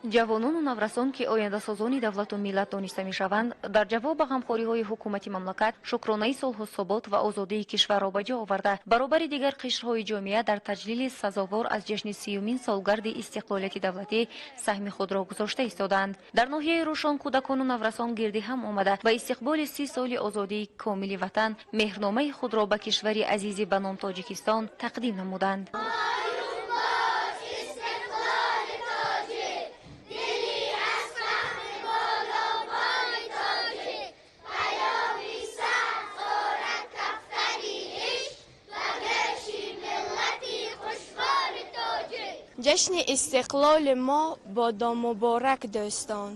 Ҷавонону наврасон, ки ояндасозони давлату миллат дониста мешаванд, дар ҷавоб ба ғамхориҳои ҳукумати мамлакат шукронаи сулҳу субот ва озодии кишварро ба ҷо оварда, баробари дигар қишрҳои ҷомеа дар таҷлили сазовор аз ҷашни 30-умин солгарди истиқлолияти давлатӣ саҳми худро гузошта истодаанд. Дар ноҳияи Рӯшон кӯдакону наврасон гирди ҳам омада, ба истиқболи 30 соли озодии комили ватан меҳрномаи худро ба кишвари азизи ба ном Тоҷикистон тақдим намуданд. Ҷашни истиқлоли мо бодо муборак, дӯстон.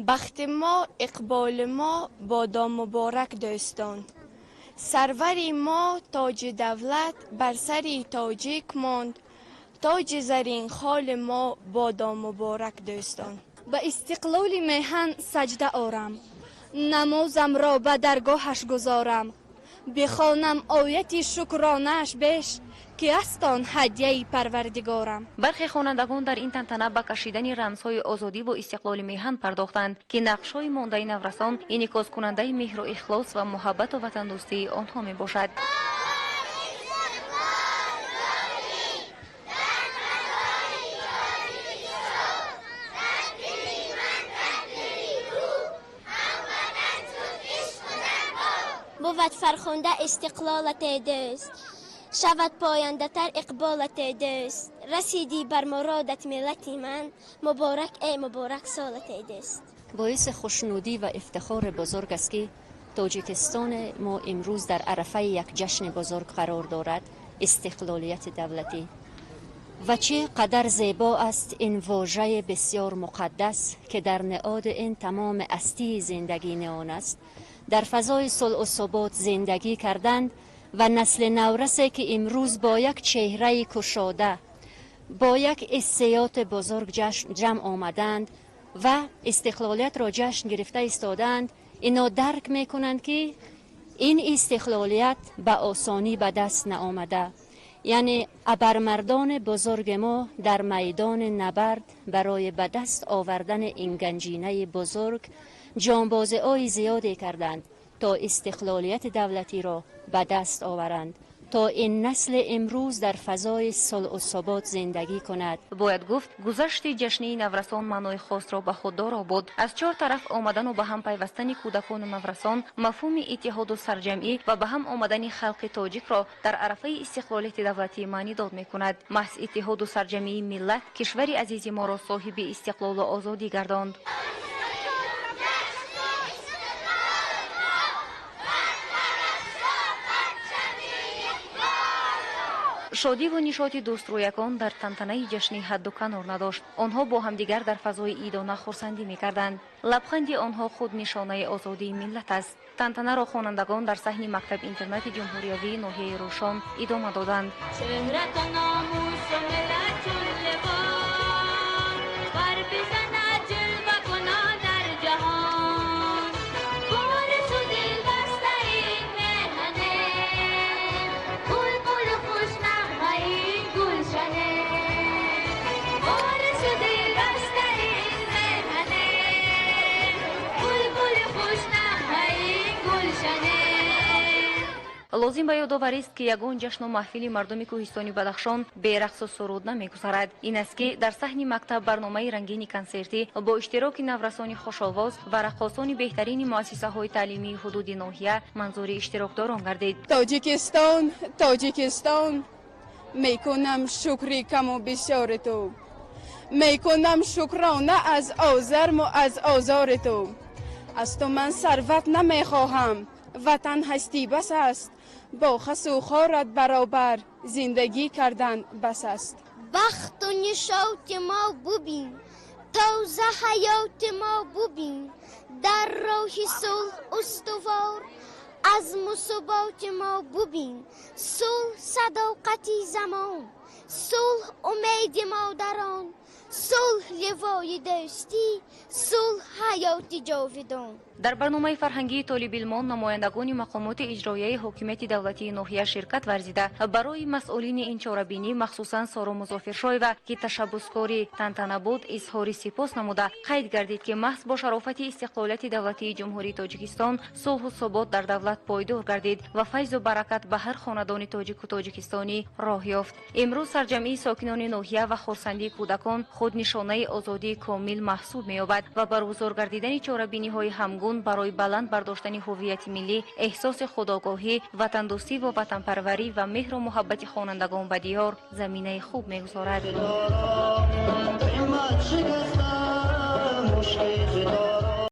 Бахти мо, иқболи мо бодо муборак, дӯстон. Сарвари мо тоҷи давлат бар сари тоҷик монд. Тоҷи заринхоли мо бодо муборак, дӯстон. Ба истиқлоли меҳан саҷда орам, намозамро ба даргоҳаш гузорам, бихонам ояти шукронааш беш, ки аст он ҳадияи Парвардигорам. Бархе хонандагон дар ин тантана ба кашидани рамзҳои озодиву истиқлоли меҳан пардохтанд, ки нақшҳои мондаи наврасон инъикоскунандаи меҳру ихлос ва муҳаббату ватандӯстии онҳо мебошад. Бувад фархунда истиқлолат, эй дӯст, шавад пояндатар иқболат, эй дӯст. Расидӣ бар муродат, миллати ман, муборак, эй муборак солат, эй дӯст. Боиси хушнудӣ ва ифтихори бузург аст, ки Тоҷикистони мо имрӯз дар арафаи як ҷашни бузург қарор дорад, истиқлолияти давлатӣ. Ва чӣ қадар зебо аст ин вожаи бисёр муқаддас, ки дар ниҳоди ин тамоми ҳастии зиндагӣ ниҳон аст. Дар фазои сулҳу субот зиндагӣ карданд ва насли наврасе, ки имрӯз бо як чеҳраи кушода, бо як ҳиссиёти бузург ҷамъ омаданд ва истиқлолиятро ҷашн гирифта истодаанд, ино дарк мекунанд, ки ин истиқлолият ба осонӣ ба даст наомада. Яъне абармардони бузурги мо дар майдони набард барои ба даст овардани ин ганҷинаи бузург ҷонбозиҳои зиёде карданд, то истиқлолияти давлатиро ба даст оваранд, то ин насли имрӯз дар фазои сулҳу субот зиндагӣ кунад. Бояд гуфт, гузашти ҷашнии наврасон маънои хосро ба худ доро буд. Аз чор тараф омадану ба ҳам пайвастани кӯдакону наврасон мафҳуми иттиҳоду сарҷамъӣ ва ба ҳам омадани халқи тоҷикро дар арафаи истиқлолияти давлатӣ маънидод мекунад. Маҳз иттиҳоду сарҷамъии миллат кишвари азизи моро соҳиби истиқлолу озодӣ гардонд. Шодиву нишоти дӯстрӯякон дар тантанаи ҷашнӣ ҳадду канор надошт. Онҳо бо ҳамдигар дар фазои идона хурсандӣ мекарданд. Лабханди онҳо худ нишонаи озодии миллат аст. Тантанаро хонандагон дар саҳни мактаб-интернати ҷумҳуриявии ноҳияи Рӯшон идома доданд. Лозим ба ёдоварист, ки ягон ҷашну маҳфили мардуми кӯҳистони Бадахшон берақсу суруд намегузарад. Ин аст, ки дар саҳни мактаб барномаи рангини консертӣ бо иштироки наврасони хушовоз ва раққосони беҳтарини муассисаҳои таълимии ҳудуди ноҳия манзури иштирокдорон гардид. Тоҷикистон, Тоҷикистон, мекунам шукри каму бисёри ту, мекунам шукрона аз озарму аз озори ту. Аз ту ман сарват намехоҳам, ватан ҳастӣ бас аст. Бо хасу хорат баробар зиндагӣ кардан бас аст. Бахту нишоти мо бубин, тоза ҳаёти мо бубин, дар роҳи сулҳ устувор азму суботи мо бубин. Сулҳ садоқати замон, сулҳ умеди модарон, сулҳ ливои дӯстӣ, Сулҳ ҳаёти ҷовидон. Дар барномаи фарҳангии толибилмон намояндагони мақомоти иҷроияи ҳокимияти давлатии ноҳия ширкат варзида, барои масъулини ин чорабинӣ, махсусан Соро Музофиршоева, ки ташаббускори тантана буд, изҳори сипос намуда, қайд гардид, ки маҳз бо шарофати истиқлолияти давлатии Ҷумҳурии Тоҷикистон сулҳу субот дар давлат пойдор гардид ва файзу баракат ба ҳар хонадони тоҷику тоҷикистонӣ роҳ ёфт. Имрӯз сарҷамъии сокинони ноҳия ва хурсандии кӯдакон худ нишонаи озодии комил маҳсуб меёбад ва баргузор гардидани чорабиниҳои ҳамгун барои баланд бардоштани ҳуввияти миллӣ, эҳсоси худогоҳӣ, ватандӯстӣ ва ватанпарварӣ ва меҳру муҳаббати хонандагон ба диёр заминаи хуб мегузорад. Шикаста мушки.